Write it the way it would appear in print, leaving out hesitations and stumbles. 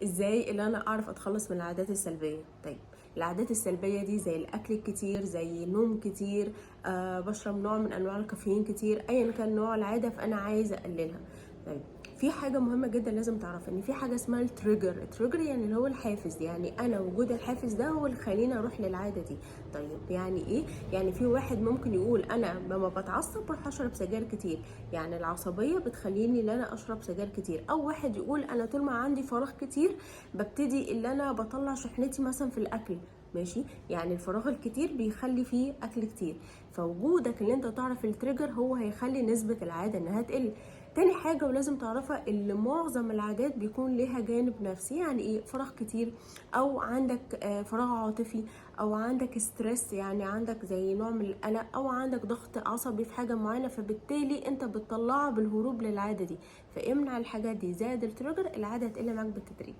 ازاي اللي انا اعرف اتخلص من العادات السلبية؟ طيب العادات السلبية دي زي الاكل الكتير، زي نوم كتير، بشرب نوع من انواع الكافيين كتير، ايا كان نوع العادة فانا عايزه اقللها. طيب في حاجة مهمة جدا لازم تعرفها، ان في حاجة اسمها ال trigger. ال trigger يعني اللي هو الحافز، يعني انا وجود الحافز ده هو اللي خليني اروح للعادة دي. طيب يعني ايه؟ يعني في واحد ممكن يقول انا لما بتعصب بروح اشرب سجاير كتير، يعني العصبية بتخليني ان انا اشرب سجاير كتير. او واحد يقول انا طول ما عندي فراغ كتير ببتدي اللي انا بطلع شحنتي مثلا في الاكل، ماشي، يعني الفراغ الكتير بيخلي فيه اكل كتير. فوجودك اللي انت تعرف ال trigger هو هيخلي نسبة العادة انها تقل. تاني حاجة ولازم تعرفها، اللي معظم العادات بيكون لها جانب نفسي. يعني ايه؟ فراغ كتير، او عندك فراغ عاطفي، او عندك stress، يعني عندك زي نوع من القلق، او عندك ضغط عصبي في حاجة معينة، فبالتالي انت بتطلعها بالهروب للعادة دي. فامنع الحاجات دي زائد ال trigger، العادة هتقل معاك بالتدريج.